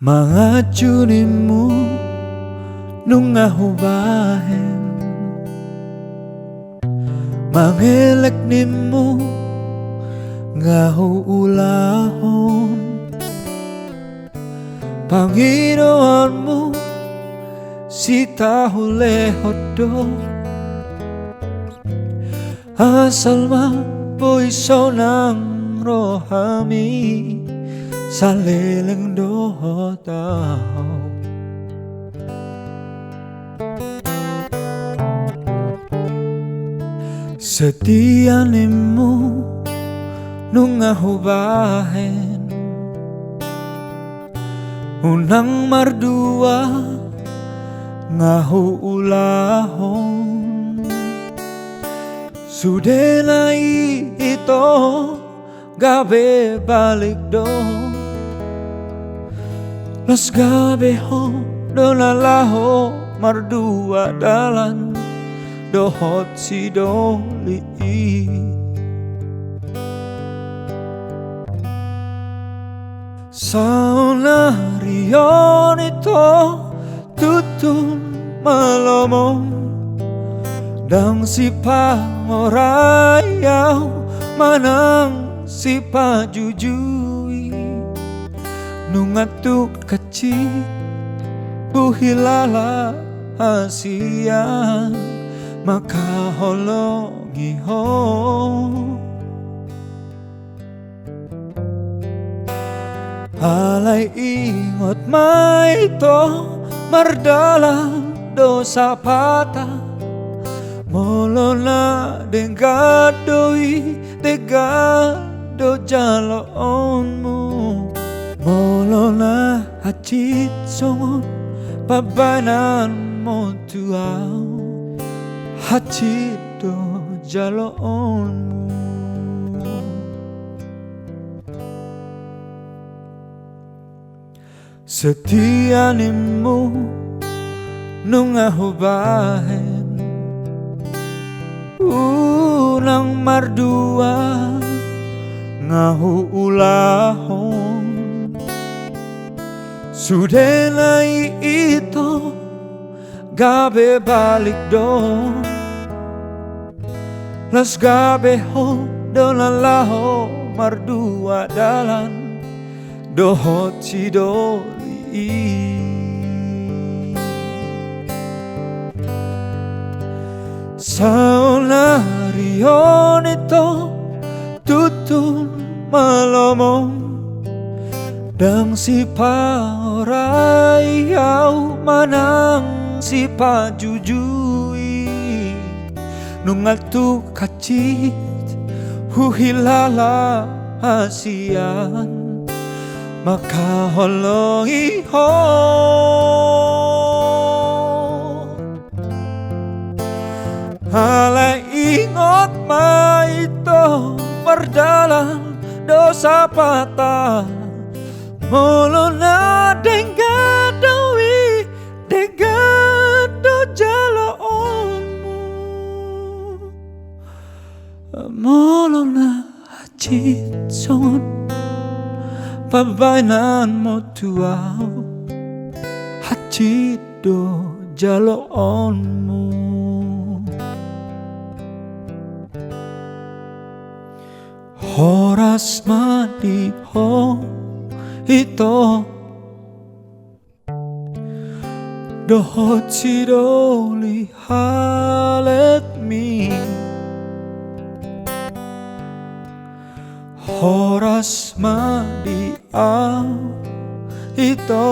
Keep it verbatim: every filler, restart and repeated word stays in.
Mangacu nimmu nunga hubahen, mangelek nimmu nga huulahon. Pangidoanmu sitahulehon do, asal ma boi sonang rohami saleleng dohot ahu. Setia nimmu nunga hubahen, unang mardua nga huulahon. Sude na i ito gabe balik do, las gabe ho do na laho mardua dalan dohot sidoli i. Saonari on ito tutu ma lomo, ndang sipangorai ahu manang sipajujui. Nunga tung hansit huhilala hasian mangkaholongi ho. Alai ingot ma ito, mardalan do sapata. Molo na denggan do i, denggan do jaloonmu. Molo na hansit songon pambahenanmu tu ahu, hansit do jaloonmu. Setia nimmu nunga hubahen, unang mardua nga huulahon. Sude na i ito gabe balik do, las gabe ho do na laho mardua dalan dohot sidoli i. Saonari on ito tutu ma lomo, ndang sipangorai ahu manang sipajujui. Nunga tung hansit huhilala hasian mangkaholongi ho. Alai ingot ma ito, mardalan do sapata. Molo na denggan do i, denggan do jaloonmu. Molo na hansit songon pambahenanmu tu ahu, hansit do jaloonmu. Horas ma di ho ito dohot sidoli haletmi. Horas ma di ahu ito